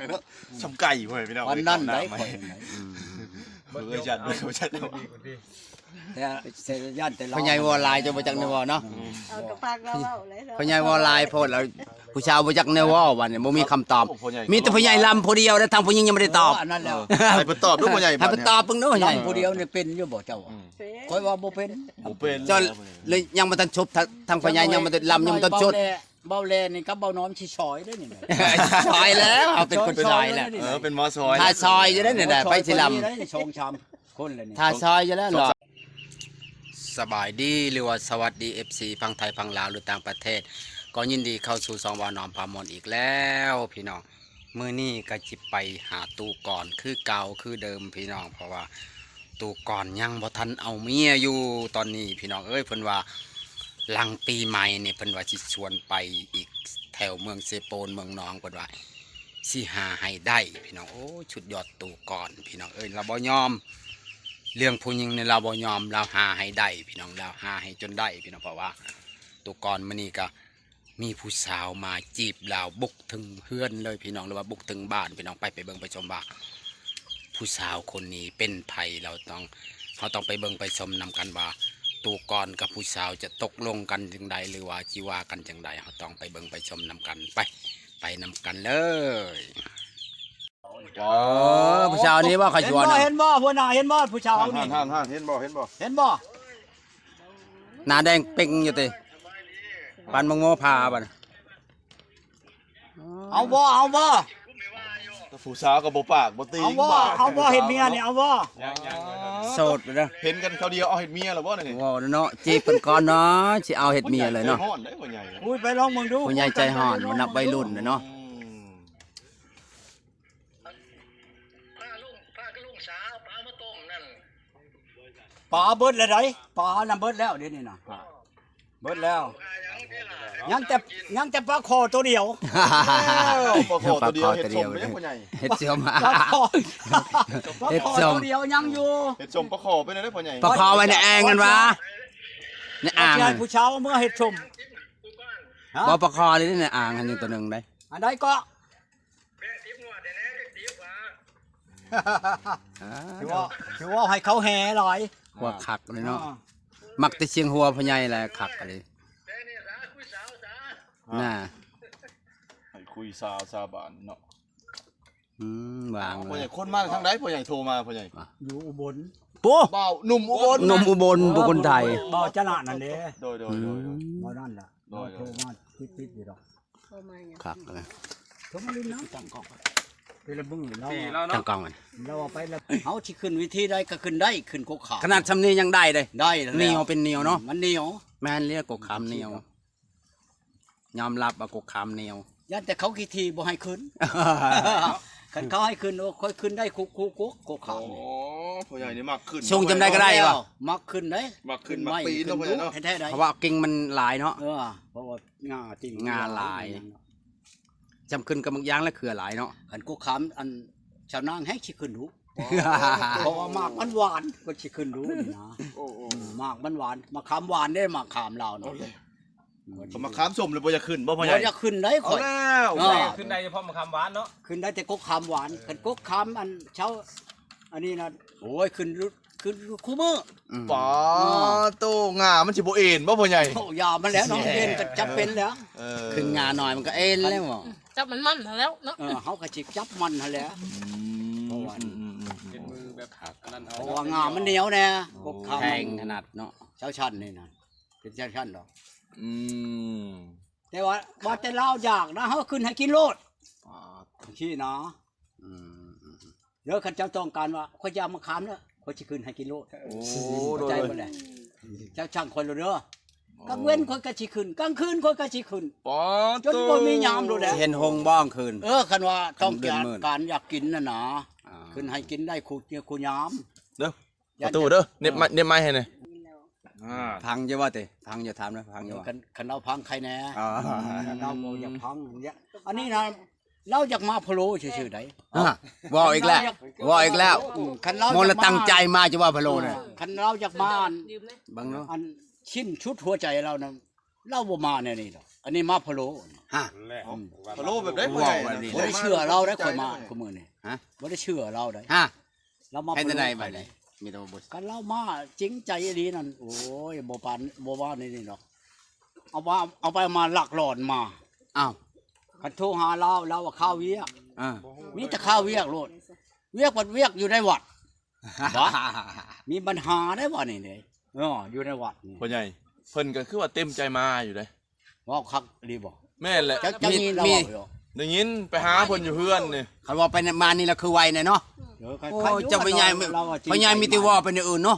ເນາະ ຊ່ຳໄກ່ ພໍ່ແມ່ພີ່ນ້ອງ ປານນັ້ນໄດ໋ ຂ້ອຍ ອືມ ເອີ ຢ້ານ ເອີ ຢ້ານ ແຕ່ ແຕ່ຢ້ານແຕ່ລາວ ພໍ່ໃຫຍ່ເວົ້າຫຼາຍ ເຈົ້າບໍ່ຈັກແນວເວົ້າເນາະ ເອົາກະປາກລາວເວົ້າແຫຼະ ພໍ່ໃຫຍ່ເວົ້າຫຼາຍໂພດແລ້ວ ຜູ້ສາວບໍ່ຈັກແນວເວົ້າ ບາດນີ້ບໍ່ມີຄຳຕອບ ໂອ້ ພໍ່ໃຫຍ່ ມີແຕ່ພໍ່ໃຫຍ່ລຳຜູ້ດຽວ ແລ້ວທາງຜູ້ຍິງຍັງບໍ່ໄດ້ຕອບ ເອີ ອັນນັ້ນແຫຼະ ເອີ ໃຫ້ເພິ່ນຕອບດູ ພໍ່ໃຫຍ່ ໃຫ້ເພິ່ນຕອບເບິ່ງດູ ພໍ່ໃຫຍ່ ລຳຜູ້ດຽວນີ້ເປັນຢູ່ບໍ່ເຈົ້າ ອືມ ຂ້ອຍວ່າບໍ່ເປັນ ບໍ່ເປັນ ເຈົ້າ ເລີຍຍັງບໍ່ທັນຈົບ ທາງ ທາງພໍ່ໃຫຍ່ຍັງບໍ່ທັນລຳ ຍັງບໍ່ທັນຈົບ ເບົາແລນີ້ກັບເບົານ້ອມຊິຊອຍເດ້ນີ້ ຊອຍແລ້ວ ເຮົາເປັນຄົນຊອຍແລ້ວ ເອີ ເປັນໝໍຊອຍ ຖ້າຊອຍຢູ່ເດ້ນີ້ ໄປຊິລຳ ສອງສາມຄົນແລ້ວນີ້ ຖ້າຊອຍຢູ່ແລ້ວເນາະ ສະບາຍດີ ຫຼືວ່າສະຫວັດດີ ເອັຟຊີ ຝັ່ງໄທ ຝັ່ງລາວ ຫຼືຕ່າງປະເທດ ກໍຍິນດີເຂົ້າສູ່ຊ່ອງບ່າວນ້ອມພາມ່ວນອີກແລ້ວ ພີ່ນ້ອງ. ມື້ນີ້ກໍຊິໄປຫາຕູ້ກ່ອນຄືເກົ່າຄືເດີມພີ່ນ້ອງ ເພາະວ່າຕູ້ກ່ອນຍັງບໍ່ທັນເອົາເມຍຢູ່ຕອນນີ້ພີ່ນ້ອງເອີຍ ເພິ່ນວ່າຫຼັງປີໃໝ່ນີ້ ເພິ່ນວ່າຊິຊວນໄປອີກແຖວເມືອງເຊໂປນ ເມືອງໜອງ ເພິ່ນວ່າຊິຫາໃຫ້ໄດ້ພີ່ນ້ອງ ໂອ້ຍ ສຸດຍອດຕູ້ກ່ອນພີ່ນ້ອງເອີຍ ລາວບໍ່ຍອມ ເລື່ອງຜູ້ຍິງນີ້ລາວບໍ່ຍອມ ລາວຫາໃຫ້ໄດ້ພີ່ນ້ອງ ລາວຫາໃຫ້ຈົນໄດ້ພີ່ນ້ອງ ເພາະວ່າຕູ້ກ່ອນມື້ນີ້ກໍ ມີຜູ້ສາວມາຈີບລາວ ບຸກເຖິງເຮືອນເລີຍພີ່ນ້ອງ ຫຼືວ່າບຸກເຖິງບ້ານພີ່ນ້ອງ ໄປ ໄປເບິ່ງໄປຊົມວ່າຜູ້ສາວຄົນນີ້ເປັນໃຜ ລາວຕ້ອງ ເຮົາຕ້ອງໄປເບິ່ງໄປຊົມນຳກັນວ່າ ຕູ້ກ່ອນກັບຜູ້ສາວຈະຕົກລົງກັນຈັ່ງໃດ ຫຼືວ່າຊິວ່າກັນຈັ່ງໃດ ເຮົາຕ້ອງໄປເບິ່ງໄປຊົມນຳກັນ ໄປ ໄປນຳກັນເລີຍ ອໍ ຜູ້ສາວນີ້ບໍ່ ຂ້ອຍຊວນ ເຫັນບໍ່ ຫົວໜ້າ ເຫັນບໍ່ ຜູ້ສາວນີ້ ຫັ້ນໆໆ ເຫັນບໍ່ ເຫັນບໍ່ ເຫັນບໍ່ ໜ້າແດງເປັງຢູ່ຕິ ປານໝາກໂມຜ່າບັດ ເອົາບໍ່ ເອົາບໍ່ ຜູ້ສາວກໍບໍ່ປາກບໍ່ຕີງ ເອົາບໍ່ ເອົາບໍ່ ເຮັດເມຍນີ້ ເອົາບໍ່ ໂສດເດີ ເຫັນກັນຄາວດຽວ ເອົາເຮັດເມຍແລ້ວບໍ່ນີ້ ເວົ້າເນາະ ຈີບເພິ່ນກ່ອນເນາະ ຊິເອົາເຮັດເມຍເລີຍເນາະ ຜູ້ໃຫຍ່ໃຈຮ້ອນເນາະ ຜູ້ໃຫຍ່ໃຈຮ້ອນ ມັນນັບໄວລຸ້ນເນາະ ອືມ ປາລົງ ປາກໍລົງສາ ເອົາປາມາຕົ້ມນັ້ນ ປາເບິດແລ້ວໃດ໋ ປານະເບິດແລ້ວດຽວນີ້ນະ ເບິດແລ້ວ ຍັງແຕ່ ຍັງແຕ່ປາຄໍໂຕດຽວ ປາຄໍໂຕດຽວ ເຮັດສົ້ມເດ້ພໍ່ໃຫຍ່ ເຮັດສົ້ມ ປາຄໍ ປາຄໍໂຕດຽວຍັງຢູ່ ເຮັດສົ້ມປາຄໍເປັນໄດ໋ພໍ່ໃຫຍ່ ປາຄໍໄວ້ໃນອ່າງຫັ້ນຫວາ ໃນອ່າງ ໃຫ້ຜູ້ສາວເອົາເມືອເຮັດສົ້ມ ບໍ່ ປາຄໍນີ້ໃນອ່າງຫັ້ນຍັງໂຕໜຶ່ງໃດ໋ ອັນໃດກໍ ອ່າ ຖືວ່າ ຖືວ່າໃຫ້ເຂົາແຫ່ຫຼາຍ ຫົວຄັກເລີຍເນາະ ອ່າ ມັກແຕ່ສຽງຫົວພໍ່ໃຫຍ່ແຫຼະ ຄັກອີ່ຫຼີ ນະ ໃຫ້ຄຸຍສາວຊາວບ້ານເນາະ ອືມ ວາງເລີຍ ພໍ່ໃຫຍ່ ຄົນມາທາງໃດ ພໍ່ໃຫຍ່ໂທມາ ພໍ່ໃຫຍ່ ຢູ່ອຸບົນ ໂອ້ ບ່າວໜຸ່ມອຸບົນ ໜຸ່ມອຸບົນ ບໍ່ຄົນໄທ ບ່າວຈະນະນັ້ນເດ້ ໂດຍໆໆ ອືມ ບໍ່ນັ້ນລະ ໂດຍໆ ໂທມາຕິດໆຢູ່ດອກ ຄັກເລີຍ ໂທມາຫຼິ້ນນຳ ຕັ້ງກ້ອງ ແຕ່ລະມື້ລາວ ຕັ້ງກ້ອງ ລາວວ່າໄປລະ ເຮົາຊິຂຶ້ນເວທີໃດກໍຂຶ້ນໄດ້ ຂຶ້ນກົກຂາມ ຂະໜາດຊ່ຳນີ້ຍັງໄດ້ເດ້ ໄດ້ແລ້ວ ໜຽວເປັນໜຽວເນາະ ມັນໜຽວ ແມ່ນແລ້ວ ກົກຂາມໜຽວ ຍອມຮັບວ່າກົກຂາມໜຽວ ຢ້ານແຕ່ເຂົາຂີ້ຖີ່ບໍ່ໃຫ້ຂຶ້ນ ຄັນເຂົາໃຫ້ຂຶ້ນ ໂອ້ ຂ້ອຍຂຶ້ນໄດ້ຄຸກໆກົກຂາມ ໂອ້ ພໍ່ໃຫຍ່ນີ້ມັກຂຶ້ນ ສູງຈຳໃດກໍໄດ້ວະ ມັກຂຶ້ນເດ້ ມັກຂຶ້ນ ມັກປີນເນາະ ຂຶ້ນໄມ້ ພໍ່ໃຫຍ່ເນາະ ແທ້ໆໃດ ເພາະວ່າກິ່ງມັນຫຼາຍເນາະ ເອີ ເພາະວ່າງ່າ ກິ່ງງ່າຫຼາຍ ຊ່ຳຂຶ້ນກັບໝາກຢາງແລະເຄືອຫຼາຍເນາະ ຄັນກົກຂາມ ອັນ ຊາວນາງແຮງຊິຂຶ້ນດຸ ເພາະວ່າໝາກມັນຫວານ ກໍຊິຂຶ້ນດຸນີ້ນະ ໂອ້ ໂອ້ ໝາກມັນຫວານ ໝາກຂາມຫວານເດ້ ໝາກຂາມລາວນະ ເອີ ໝາກຂາມສົ້ມເລີຍບໍ່ຢາກຂຶ້ນບໍ່ພໍ່ໃຫຍ່ ບໍ່ຢາກຂຶ້ນໄດ໋ຂ້ອຍ ເອົາແລ້ວ ເອີ ຂຶ້ນໄດ້ສະເພາະໝາກຂາມຫວານເນາະ ຂຶ້ນໄດ້ແຕ່ກົກຂາມຫວານ ຄັນກົກຂາມອັນເຊົ້າ ອັນນີ້ນະ ໂອ້ຍ ຂຶ້ນ ຄື ຄືຄູ່ມື້ ອືມ ປາໂຕ ງ່າມັນຊິບໍ່ເອັນບໍ່ພໍ່ໃຫຍ່ ໂອ້ ຢ່າມັນແຫຼະເນາະ ເອັນກໍຈຳເປັນແຫຼະ ເອີ ຂຶ້ນງ່າໜ້ອຍມັນກໍເອັນແລ້ວ ຈັບມັນໆຫັ້ນແຫຼ້ວເນາະ ເອີ ເຮົາກໍຊິຈັບມັນຫັ້ນແຫຼະ ອືມ ເພາະວ່າ ອືມໆໆ ເປັນມືແບບອັນນັ້ນເອົາ ເພາະວ່າງ່າມັນໜຽວແດ່ ໂອ້ ກົກຂາມ ແຂງຂະໜາດເນາະ ເຈົ້າຊັ້ນນີ້ນະ ເປັນເຈົ້າຊັ້ນດອກ ອືມ ແຕ່ວ່າ ວ່າແຕ່ລາວຢາກນະ ເຮົາຂຶ້ນໃຫ້ກິນໂລດ ປາດ ຊີ້ນະ ອືມ ເດີ ຄັນເຈົ້າຕ້ອງການວ່າ ຂ້ອຍຢາກມາຂາມເດີ ຂ້ອຍຊິຂຶ້ນໃຫ້ກິນໂລດ ໂອ້ ເຂົ້າໃຈບໍ່ແຫຼະ ເຈົ້າສັ່ງຂ້ອຍໂລດເດີ ກາງເວັນຂ້ອຍກໍຊິຂຶ້ນ ກາງຄືນຂ້ອຍກໍຊິຂຶ້ນ ປາດ ຈົນບໍ່ມີຍາມໂລດແຫຼະ ຊິເຫັນຫົງບ້ອງຄືນ ເອີ ຄັນວ່າຕ້ອງການຢາກກິນຫັ້ນນະ ອ່າ ຂຶ້ນໃຫ້ກິນໄດ້ຄູ່ ຄູ່ຍາມ ເດີ ປະຕູເດີ ເນັບໄມ້ ເນັບໄມ້ໃຫ້ແດ່ ອ່າ ຟັງຢູ່ບໍ່ຕິ ຟັງຢູ່ ຖາມແລ້ວ ຟັງຢູ່ບໍ່ ຄັນ ຄັນລາວຟັງໃຄແດ່ ອ່າ ລາວບໍ່ຢາກຟັງ ອັນນີ້ນະ ລາວຢາກມາພະໂລຊື່ໆໃດ ອ່າ ເວົ້າອີກແລ້ວ ເວົ້າອີກແລ້ວ ອືມ ຄັນລາວ ມັນລະຕັ້ງໃຈມາຈະວ່າພະໂລນະ ເອີ ຄັນລາວຢາກມາ ເບິ່ງເນາະ ອັນ ຊິ້ນສຸດຫົວໃຈລາວນະ ລາວບໍ່ມາແນວນີ້ດອກ ອັນນີ້ມາພະໂລ ຮະ ອືມ ພະໂລແບບໃດ ເວົ້າແບບນີ້ ບໍ່ໄດ້ເຊື່ອລາວໄດ໋ ຂ້ອຍມາ ມື້ນີ້ ຮະ ບໍ່ໄດ້ເຊື່ອລາວໄດ໋ ຮະ ລາວມາ ເຮັດແນວໃດບັດນີ້ ມີແຕ່ວ່າບໍ່ ຄັນລາວມາຈິງໃຈອີ່ຫຼີນັ້ນ ໂອ້ຍ ບໍ່ປານ ບໍ່ວ່າໃນນີ້ດອກ ເອົາວ່າ ເອົາໄປເອົາມາລັກຫຼອນມາ ອ້າວ ຄັນໂທຫາລາວ ລາວວ່າຄາວຽກ ເອີ ມີແຕ່ຄາວຽກໂລດ ວຽກບັດວຽກຢູ່ໃນວັດ ບາດ ມີບັນຫາໄດ໋ບັດນີ້ເດ້ ເອີ ຢູ່ໃນວັດນີ້ ພໍ່ໃຫຍ່ ເພິ່ນກໍຄືວ່າເຕັມໃຈມາຢູ່ເດ້ ເວົ້າຄັກອີ່ຫຼີບໍ່? ແມ່ນແຫຼະ ເຈົ້າ ເຈົ້າຍິນລາວເວົ້າຢູ່ ໄດ້ຍິນ ໄປຫາເພິ່ນຢູ່ເຮືອນນີ້ ຄັນວ່າໄປມານີ້ລະຄືໄວແດ່ເນາະ ໂອ້ຍ ເຈົ້າພໍ່ໃຫຍ່ ພໍ່ໃຫຍ່ມີແຕ່ເວົ້າໄປແນວອື່ນເນາະ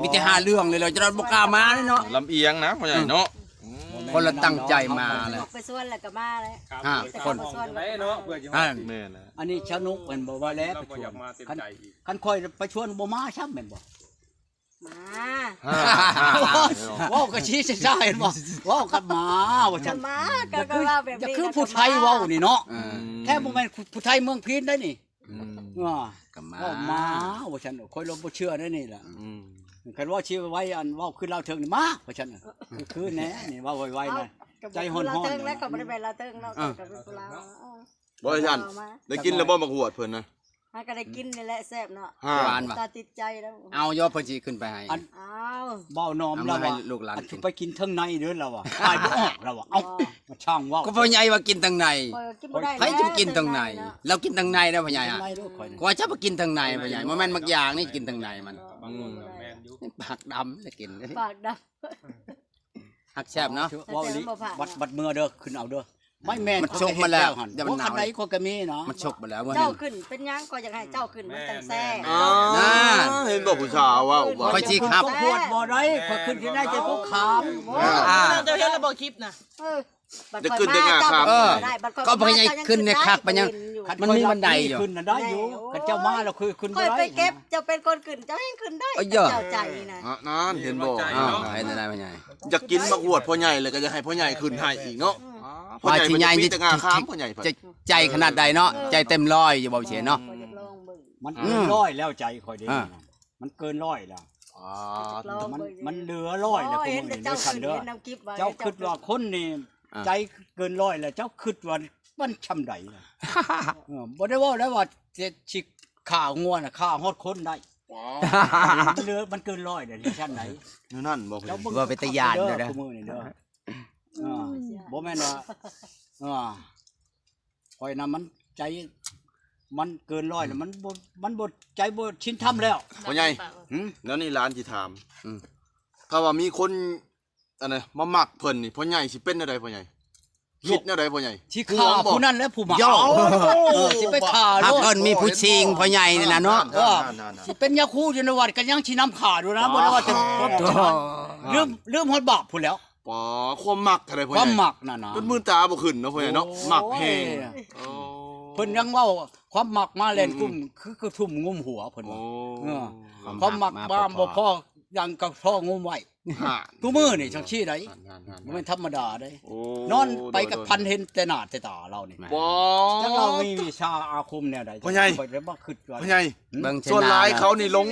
ມີແຕ່ຫາເລື່ອງເລີຍ ເຈົ້າບໍ່ກ້າມາເລີຍເນາະ ລຳອຽງນະພໍ່ໃຫຍ່ເນາະ ອືມ ຄົນລະຕັ້ງໃຈມາແຫຼະ ອອກໄປສວນແລ້ວກໍມາແລ້ວ ຫ້າຄົນ ໄດ້ເນາະ ເພື່ອຢູ່ ແມ່ນແຫຼະ ອັນນີ້ສະໜຸກແມ່ນບໍ່ ວ່າແລ້ວໄປຊວນ ຄັນຂ້ອຍໄປຊວນບໍ່ມາຊ້ຳແມ່ນບໍ່? ມາ ເວົ້າກະຊີ້ຊ້າໆ ເຫັນບໍ່? ເວົ້າກັບໝາວ່າຊັ້ນ ມາ ກໍ ກໍເວົ້າແບບນີ້ ຄືຜູ້ໄທເວົ້ານີ້ເນາະ ອືມ ແທ້ບໍ່ແມ່ນຜູ້ໄທເມືອງພີນໄດ໋ນີ້ ອືມ ເອີ ກໍມາ ເວົ້າມາວ່າຊັ້ນ ຂ້ອຍລະບໍ່ເຊື່ອໄດ໋ນີ້ລະ ອືມ ຄັນວ່າຊິໄວ້ ອັນເວົ້າຄືລາວເທິງນີ້ ມາວ່າຊັ້ນ ຄືແນ່ນີ້ ເວົ້າໄວໆນະ ໃຈຮ້ອນໆ ລາວເທິງແລ້ວ ກໍບໍ່ໄດ້ແມ່ນລາວເທິງເນາະ ເອີ ກໍເປັນຜູ້ລາວ ເອີ ບໍ່ຊັ້ນ ໄດ້ກິນແລ້ວບໍ່ ໝາກຫວດເພິ່ນນະ? ຫາກໍໄດ້ກິນນີ້ແຫຼະ ແຊບເນາະ ຫວານຫວານ ຕາຕິດໃຈແລ້ວ ເອົາຢູ່ ເພິ່ນຊິຂຶ້ນໄປໃຫ້ ອັນ ເອົາ ເວົ້ານ້ອມລາວວ່າ ອັນໄປກິນທາງໃນເດີລາວວ່າ ຂາຍບໍ່ອອກລາວວ່າ ເອົາ ມາຊ່າງເວົ້າ ກໍພໍ່ໃຫຍ່ວ່າກິນທາງໃນ ຂ້ອຍກໍກິນບໍ່ໄດ້ ໃຜຈະກິນທາງໃນ ລາວກິນທາງໃນເດ້ພໍ່ໃຫຍ່ ກິນທາງໃນເດີຂ້ອຍ ກວ່າຈະໄປກິນທາງໃນພໍ່ໃຫຍ່ ບໍ່ແມ່ນໝາກຢາງນີ້ກິນທາງໃນມັນ ອືມ ປາກດຳລະກິນ ປາກດຳ ຮັກແຊບເນາະ ເວົ້າອີ່ຫຼີ ບັດ ບັດເມືອເດີ ຂຶ້ນເອົາເດີ ໄມ້ແມ່ນ ມັນສຸກມາແລ້ວ ຢ່າມັນໜາວ ຄັນໃດຂ້ອຍກໍມີເນາະ ມັນສຸກມາແລ້ວ ເຈົ້າຂຶ້ນເປັນຫຍັງ ຂ້ອຍຢາກໃຫ້ເຈົ້າຂຶ້ນ ມັນຈັ່ງແຊບ ເຫັນບໍ່ຜູ້ສາວເວົ້າ ຂ້ອຍຊິຂັບ ຂ້ອຍຂວດບໍ່ໄດ້ ຂ້ອຍຂຶ້ນທີ່ໄດ້ແຕ່ຜູ້ຂາມ ເຈົ້າເຫັນແລ້ວບໍ່ຄລິບນະ ເອີ ຈະຂຶ້ນແຕ່ງາຄາມ ເອີ ກໍບໍ່ໃຫ້ຂຶ້ນໃນຄັກປານຫຍັງ ມັນມີບັນໄດຢູ່ ຂຶ້ນນະໄດ້ຢູ່ ຄັນເຈົ້າມາແລ້ວຄືຂຶ້ນບໍ່ໄດ້ ຂ້ອຍໄປເກັບ ເຈົ້າເປັນຄົນຂຶ້ນ ເຈົ້າແຮ່ງຂຶ້ນໄດ້ ເຈົ້າໃຈນະ ນັ້ນເຫັນບໍ່ ເຫັນໄດ້ພໍ່ໃຫຍ່ ຢາກກິນໝາກຫວດພໍ່ໃຫຍ່ ແລ້ວກໍຢາກໃຫ້ພໍ່ໃຫຍ່ຂຶ້ນໃຫ້ອີກເນາະ ອືມ ພໍ່ໃຫຍ່ເພິ່ນມີແຕ່ງາຄາມ ພໍ່ໃຫຍ່ເພິ່ນ ໃຈຂະໜາດໃດເນາະ ໃຈເຕັມຮ້ອຍຢູ່ບໍ່ເຊເນາະ ມັນເກີນຮ້ອຍແລ້ວໃຈຂ້ອຍເດ້ ມັນເກີນຮ້ອຍແລ້ວ ມັນເຫຼືອຮ້ອຍແລ້ວ ເຫັນແຕ່ເຈົ້າຂຶ້ນ ເຫັນນຳກິບວ່າ ເຈົ້າຄິດວ່າຄົນນີ້ໃຈເກີນຮ້ອຍແລ້ວ ເຈົ້າຄິດວ່າມັນຊ່ຳໃດ ບໍ່ໄດ້ເວົ້າໄດ້ວ່າຊິຂ້າງົວນະ ຂ້າຮອດຄົນໄດ້ ມັນເຫຼືອ ມັນເກີນຮ້ອຍແລ້ວ ຊັ້ນໃດ ແນວນັ້ນບໍ່ ເຈົ້າເບິ່ງ ວ່າເປັນຕາຢ້ານເດີ ເດີ ຄູ່ມື້ນີ້ເດີ ເອີ ບໍ່ແມ່ນວ່າ ເອີ ຂ້ອຍນະ ມັນໃຈ ມັນເກີນຮ້ອຍແລ້ວ ມັນບໍ່ ມັນບໍ່ ໃຈບໍ່ຊິນທຳແລ້ວ ພໍ່ໃຫຍ່ ຫຶ ແນວນີ້ຫຼານຊິຖາມ ອືມ ຖ້າວ່າມີຄົນ ອັນນະ ມາມັກເພິ່ນນີ້ ພໍ່ໃຫຍ່ຊິເປັນແນວໃດພໍ່ໃຫຍ່? ຄິດແນວໃດພໍ່ໃຫຍ່? ຊິຂ້າຜູ້ນັ້ນແຫຼະຜູ້ມັກ ເອີ ຊິໄປຂ້າໂລດ ຖ້າເພິ່ນມີຜູ້ຊິງພໍ່ໃຫຍ່ນີ້ນະເນາະ ຊິເປັນຍາຄູຢູ່ໃນວັດກໍຍັງຊິນຳຂ້າຢູ່ນະ ບໍ່ໄດ້ວ່າແຕ່ ລືມ ລືມຮອດບາບພຸ້ນແລ້ວ ປາ ຄວາມມັກເທົ່າໃດພໍ່ໃຫຍ່ ຄວາມມັກນັ້ນນະ ຈົນມືນຕາບໍ່ຂຶ້ນເນາະພໍ່ໃຫຍ່ເນາະ ມັກແຮງ ເພິ່ນຍັງເວົ້າຄວາມມັກມາແລ່ນກຸ້ມ ຄືກະທຸ່ມງຸ້ມຫົວເພິ່ນວ່າ ຄວາມມັກມາບໍ່ພໍ ຍັງກະທໍ່ງຸ້ມໄວ້ ທຸມື້ນີ້ຈັ່ງຊີ້ໃດ ບໍ່ແມ່ນທຳມະດາໃດ ນອນໄປກໍຝັນເຫັນແຕ່ໜ້າແຕ່ຕາລາວນີ້ ຈັກລາວມີວິຊາອາຄົມແນວໃດ ພໍ່ໃຫຍ່ ຂ້ອຍລະມາຄິດວ່າ ພໍ່ໃຫຍ່ ສ່ວນຫຼາຍເຂົານີ້ຫຼົງ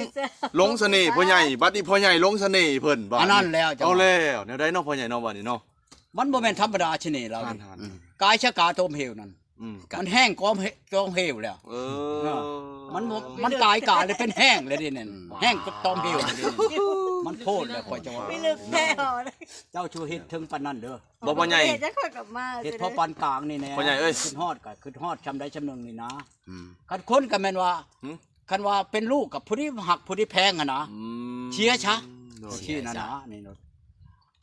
ຫຼົງສະເໜ່ພໍ່ໃຫຍ່ ບັດນີ້ພໍ່ໃຫຍ່ຫຼົງສະເໜ່ເພິ່ນ ອັນນັ້ນແລ້ວ ເອົາແລ້ວ ແນວໃດເນາະພໍ່ໃຫຍ່ເນາະ ບັດນີ້ເນາະ ມັນບໍ່ແມ່ນທຳມະດາສະເໜ່ລາວນີ້ ກາຍຊະກາຕົມເຫວນັ້ນ ມັນແຮງກວ່າຕົມເຫວແລ້ວ ເອີ ມັນ ມັນກາຍກາຍເລີຍເປັນແຮງເລີຍເດນີ້ ແຮງກວ່າຕົມເຫວເລີຍເດນີ້ ມັນໂພດແລ້ວຂ້ອຍຈະວ່າ ເຈົ້າຊິເຮັດເຖິງປານນັ້ນເດີ ບໍ່ພໍ່ໃຫຍ່ ເຮັດພໍປານກາງນີ້ແນ່ ພໍ່ໃຫຍ່ເອີຍ ຄິດຮອດກໍຄິດຮອດຊ່ຳໃດຊ່ຳໜຶ່ງນີ້ນະ ຄັນຄົນກໍແມ່ນວ່າ ຄັນວ່າເປັນລູກກັບຜູ້ທີ່ຮັກຜູ້ທີ່ແພງຫັ້ນນະ ເຊຍຊະ ຊີ້ນັ້ນນະ ນີ້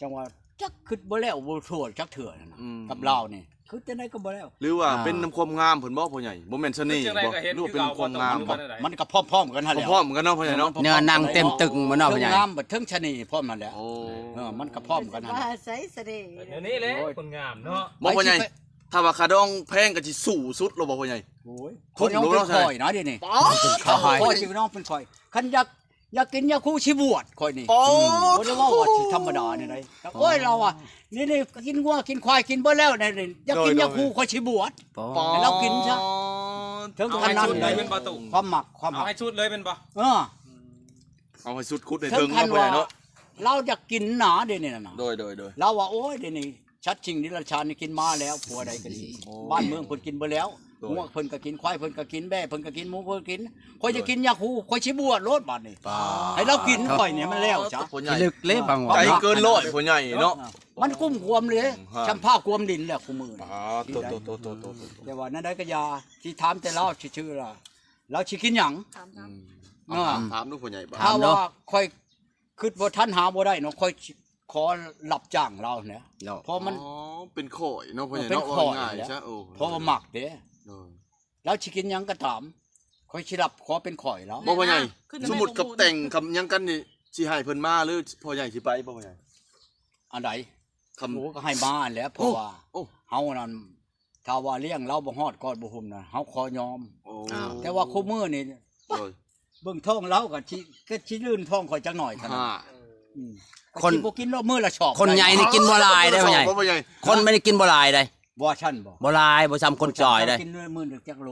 ຈັ່ງວ່າຈັກຄິດບໍ່ແລ້ວບໍ່ທົ່ວຈັກເທື່ອນັ້ນນະ ກັບລາວນີ້ຄິດຈັ່ງໃດກໍບໍ່ແລ້ວ ຫຼືວ່າເປັນນຳຄວາມງາມເພິ່ນບໍ່ພໍ່ໃຫຍ່ ບໍ່ແມ່ນສະເໜ່ບໍ່ ຫຼືວ່າເປັນນຳຄວາມງາມບໍ່ ມັນກໍພ້ອມໆກັນຫັ້ນແຫຼະ ພ້ອມກັນເນາະພໍ່ໃຫຍ່ເນາະ ເນື້ອໜັງເຕັມຕຶງບໍ່ເນາະພໍ່ໃຫຍ່ ເທິງງາມບັດເທິງສະເໜ່ພ້ອມຫັ້ນແຫຼະ ມັນກໍພ້ອມກັນຫັ້ນແຫຼະ ດຽວນີ້ແຫຼະຄົນງາມເນາະ ບໍ່ພໍ່ໃຫຍ່ ຖ້າວ່າຄ່າດອງແພງກໍຊິສູ້ສຸດແລ້ວບໍ່ພໍ່ໃຫຍ່ ໂອ້ຍ ຄົນນ້ອງເປັນຂ້ອຍນະດຽວນີ້ ຂ້ອຍຊິນ້ອງເປັນຂ້ອຍ ຄັນຢາກ ຢາກກິນຢາຄູຊິບວດຂ້ອຍນີ້ ບໍ່ໄດ້ເວົ້າວ່າຊິທຳມະດາແນວໃດ ໂອ້ຍ ລາວວ່າ ນີ້ໆ ກິນງົວກິນຄວາຍກິນເບິດແລ້ວ ຢາກກິນຢາຄູຂ້ອຍຊິບວດ ໃຫ້ລາວກິນຊະ ເຖິງຂະໜາດໃດ ຄວາມມັກ ຄວາມຮັກ ເອົາໃຫ້ສຸດເລີຍແມ່ນບໍ່ ເອີ ເອົາໃຫ້ສຸດຂຸດໃຫ້ເຖິງເນາະ ພໍ່ໃຫຍ່ເນາະ ລາວຢາກກິນນະ ດຽວນີ້ນະ ໂດຍ ໂດຍ ໂດຍ ລາວວ່າ ໂອ້ຍ ດຽວນີ້ສັດສິ່ງເດຍລະສານນີ້ກິນໝາແລ້ວ ຜົວໃດກໍດີ ໂອ້ ບ້ານເມືອງເພິ່ນກິນເບິດແລ້ວ ໂດຍ ງົວເພິ່ນກໍກິນ ຄວາຍເພິ່ນກໍກິນ ແບ້ເພິ່ນກໍກິນ ໝູເພິ່ນກິນ ຂ້ອຍຈະກິນຢາກຮູ້ ຂ້ອຍຊິບວດໂລດບາດນີ້ ປາດ ໃຫ້ລາວກິນຂ້ອຍນີ້ມັນແລ້ວຊະ ພໍ່ໃຫຍ່ ພິລຶກເລີຍບາງ ໃຈເກີນຮ້ອຍພໍ່ໃຫຍ່ເນາະ ມັນກຸ້ມກວມເລີຍ ອືມ ຊຳພາກວມດິນແລ້ວຄູ່ມື້ນີ້ ປາດ ໂຕໆໆໆໆ ແຕ່ວ່າແນວໃດກໍຢ່າ ຊິຖາມແຕ່ລາວຊື່ໆລະ ລາວຊິກິນຫຍັງ? ຖາມ ອືມ ເອົາ ເອີ ຖາມ ຖາມດູພໍ່ໃຫຍ່ບາດ ຖ້າວ່າຂ້ອຍຄິດວ່າທ່ານຫາບໍ່ໄດ້ເນາະ ຂ້ອຍຂໍຮັບຈ້າງລາວແຫຼະ ເນາະ ເພາະມັນ ອໍ ເປັນຂ້ອຍເນາະພໍ່ໃຫຍ່ເນາະ ເວົ້າງ່າຍຊະ ເອີ ເພາະວ່າມັກເດ້ ໂດຍ ລາວຊິກິນຫຍັງກໍຕາມ ຂ້ອຍຊິຮັບຂໍເປັນຂ້ອຍລາວ ບໍ່ພໍ່ໃຫຍ່ ຂຶ້ນ ສົມມຸດກັບແຕ່ງກັບຫຍັງກັນນີ້ ຊິໃຫ້ເພິ່ນມາ ຫຼືພໍ່ໃຫຍ່ຊິໄປບໍ່ພໍ່ໃຫຍ່? ອັນໃດ? ຄຳ ໂອ້ ກໍໃຫ້ມາຫັ້ນແຫຼະ ເພາະວ່າ ໂອ້ ເຮົານັ້ນ ຖ້າວ່າລ້ຽງລາວບໍ່ຮອດກອດບໍ່ຫຸ້ມນະ ເຮົາຂໍຍອມ ໂອ້ ແຕ່ວ່າຄູ່ມື້ນີ້ ໂດຍ ເບິ່ງທ້ອງລາວກໍຊິ ກໍຊິລື່ນທ້ອງຂ້ອຍຈັກໜ້ອຍເທົ່ານັ້ນ ຮະ ອືມ ຄົນ ກໍຊິບໍ່ກິນດອກ ມື້ລະຊອບ ຄົນໃຫຍ່ນີ້ກິນບໍ່ຫຼາຍເດ້ພໍ່ໃຫຍ່ ຄົນໃຫຍ່ນີ້ກິນບໍ່ຫຼາຍເດ້ ບໍ່ຊັ້ນບໍ່ ບໍ່ຫຼາຍ ບໍ່ຊ່ຳຄົນຈ່ອຍເດ້ ກິນມື້ໜຶ່ງຈັກໂລ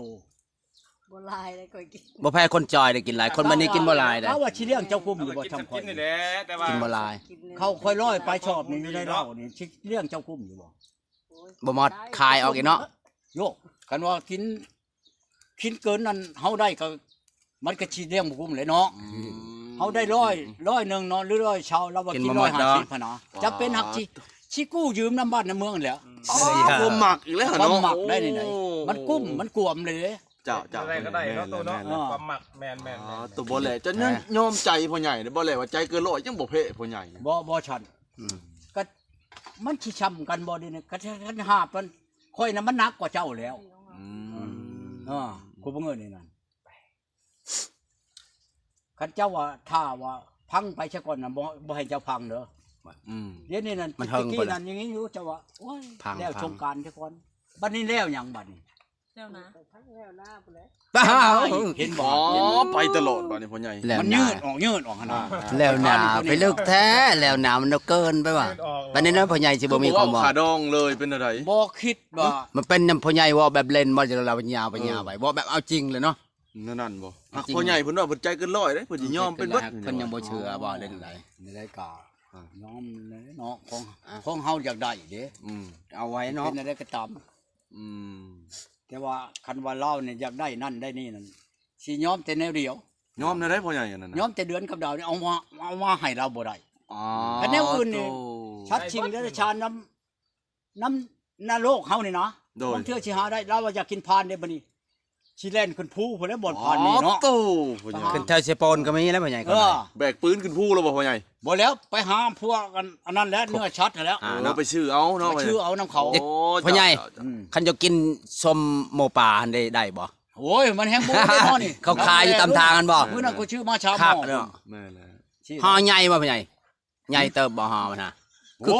ບໍ່ຫຼາຍເດ້ ຂ້ອຍກິນ ບໍ່ແພ້ຄົນຈ່ອຍເດ້ ກິນຫຼາຍ ຄົນບັດນີ້ກິນບໍ່ຫຼາຍເດ້ ເຮົາວ່າຊິລ້ຽງເຈົ້າກຸ້ມຢູ່ບໍ່ ຊ່ຳຂ້ອຍ ກິນນີ້ແຫຼະ ແຕ່ວ່າ ກິນບໍ່ຫຼາຍ ເຂົາຂ້ອຍຮ້ອຍປາຍຊອບນີ້ຢູ່ໃນລາວນີ້ ຊິລ້ຽງເຈົ້າກຸ້ມຢູ່ບໍ່? ບໍ່ໝົດ ຂາຍອອກອີກເນາະ ໂຍ ຄັນວ່າກິນ ກິນເກີນນັ້ນ ເຮົາໄດ້ກໍ ມັນກໍຊິລ້ຽງບໍ່ກຸ້ມແຫຼະເນາະ ອືມ ເຮົາໄດ້ຮ້ອຍ ຮ້ອຍໜຶ່ງເນາະ ຫຼື ຮ້ອຍຊາວ ລາວວ່າກິນ ກິນບໍ່ໝົດເນາະ ຮ້ອຍຫ້າສິບຫັ້ນນະ ຈຳເປັນຫາກຊິ ຊິກູ້ຢືມນຳບ້ານນຳເມືອງແຫຼະ ອໍ ຄວາມມັກອີກແລ້ວເນາະ ຄວາມມັກໄດ້ນີ້ນະ ໂອ້ ມັນກຸ້ມ ມັນກວມເລີຍເດ້ ເຈົ້າ ເຈົ້າ ແນວໃດກໍໄດ້ເນາະ ໂຕເນາະ ເອີ ຄວາມມັກ ແມ່ນໆໆ ອໍ ໂຕບໍ່ແລ ຈະຍອມໃຈພໍ່ໃຫຍ່ເດ້ ບໍ່ແລວ່າໃຈເກີນຮ້ອຍ ຍັງບໍ່ແພ້ພໍ່ໃຫຍ່ ບໍ່ ບໍ່ຊັ້ນ ອືມ ກໍມັນຊິຊ່ຳກັນບໍ່ເດນີ້ ຄັນ ຄັນຫາບມັນ ຂ້ອຍນະມັນໜັກກວ່າເຈົ້າແລ້ວ ອືມ ເອີ ຄູບໍ່ເງິນນີ້ນັ້ນ ຄັນເຈົ້າວ່າ ຖ້າວ່າພັງໄປຊະກ່ອນນະ ບໍ່ ບໍ່ໃຫ້ເຈົ້າພັງເດີ ອືມ ດຽວນີ້ນັ້ນ ມັນເຖິງ ຕະກີ້ນັ້ນ ຍັງມີຢູ່ ເຈົ້າວ່າ ໂອ້ຍ ພັງ ແລ້ວ ພັງ ສົງການຊະກ່ອນ ບັດນີ້ແລ້ວຫຍັງບັດນີ້? ແລ້ວນາ ແລ້ວນາພຸ້ນແຫຼະ ອ້າວ ເຫັນບໍ່? ອໍ ເຫັນບໍ່? ໄປຕະຫຼອດບັດນີ້ພໍ່ໃຫຍ່ ມັນຍືດອອກຍືດອອກຫັ້ນນະ ອ່າ ແລ້ວນາ ໄປເລິກແທ້ ແລ້ວນາ ມັນເກີນໄປວ່າ ຍືດອອກ ບັດນີ້ນະພໍ່ໃຫຍ່ຊິບໍ່ມີຄວາມ ບໍ່ຂາດອງເລີຍ ເປັນແນວໃດ? ບໍ່ຄິດວ່າ ມັນເປັນນຳພໍ່ໃຫຍ່ເວົ້າແບບເລ່ນບໍ່ ລາວຍາວໄປຍາວໄປ ເອີ ເວົ້າແບບເອົາຈິງເລີຍເນາະ ແນວນັ້ນບໍ່? ເອົາຈິງ ພໍ່ໃຫຍ່ເພິ່ນວ່າເພິ່ນໃຈເກີນຮ້ອຍເດ້ ເພິ່ນຊິຍອມເປັນເບິດ ເພິ່ນຍັງບໍ່ເຊື່ອບໍ່ ເລື່ອງໃດ ແນວໃດກໍ ອ່າ ຍອມແຫຼະເນາະ ຂອງ ອ່າ ຂອງເຮົາຢາກໄດ້ເດ້ ອືມ ເອົາໄວ້ເນາະ ເປັນແນວໃດກໍຕາມ ອືມ ແຕ່ວ່າຄັນວ່າລາວນີ້ຢາກໄດ້ນັ້ນໄດ້ນີ້ນັ້ນ ຊິຍອມແຕ່ແນວດຽວ ຍອມແນວໃດພໍ່ໃຫຍ່ອັນນັ້ນນະ? ຍອມແຕ່ເດືອນກັບດາວນີ້ ເອົາມາ ເອົາມາໃຫ້ລາວບໍ່ໄດ້ ອໍ ຄັນແນວອື່ນນີ້ ໂອ້ ສັດສິ່ງເດຍລະສານນຳ ນຳນະໂລກເຮົານີ້ນະ ໂດຍ ບາງເທື່ອຊິຫາໄດ້ ລາວວ່າຢາກກິນພານເດ້ ບັດນີ້ຊິແລ່ນຂຶ້ນພູພຸ້ນແຫຼະ ບ່ອນພານມີເນາະ ໂອ້ໂຕ ພໍ່ໃຫຍ່ ຂຶ້ນແຖວເຊໂປນກໍມີແລ້ວພໍ່ໃຫຍ່ ເອີ ແບກປືນຂຶ້ນພູແລ້ວບໍ່ພໍ່ໃຫຍ່? ບໍ່ແລ້ວ ໄປຫາພວກອັນ ອັນນັ້ນແຫຼະ ເນື້ອສັດຫັ້ນແຫຼະ ອ່າ ເອີ ເນາະ ໄປຊື້ເອົາເນາະ ໄປຊື້ເອົານຳເຂົາ ໂອ້ ພໍ່ໃຫຍ່ ເຈົ້າ ອືມ ຄັນເຈົ້າກິນສົ້ມໝູປ່າຫັ້ນໄດ້ ໄດ້ບໍ່? ໂອ້ຍ ມັນແຮງບໍ່ໄດ້ເນາະນີ້ ເຂົາຂາຍຢູ່ຕາມທາງຫັ້ນບໍ່? ມື້ນັ້ນຂ້ອຍຊື້ມາສາມຫໍ່ ແມ່ນແຫຼະ ຫໍ່ໃຫຍ່ບໍ່ພໍ່ໃຫຍ່? ໃຫຍ່ເຕີບບໍ່ຫໍ່ມັນນະ? ໂອ້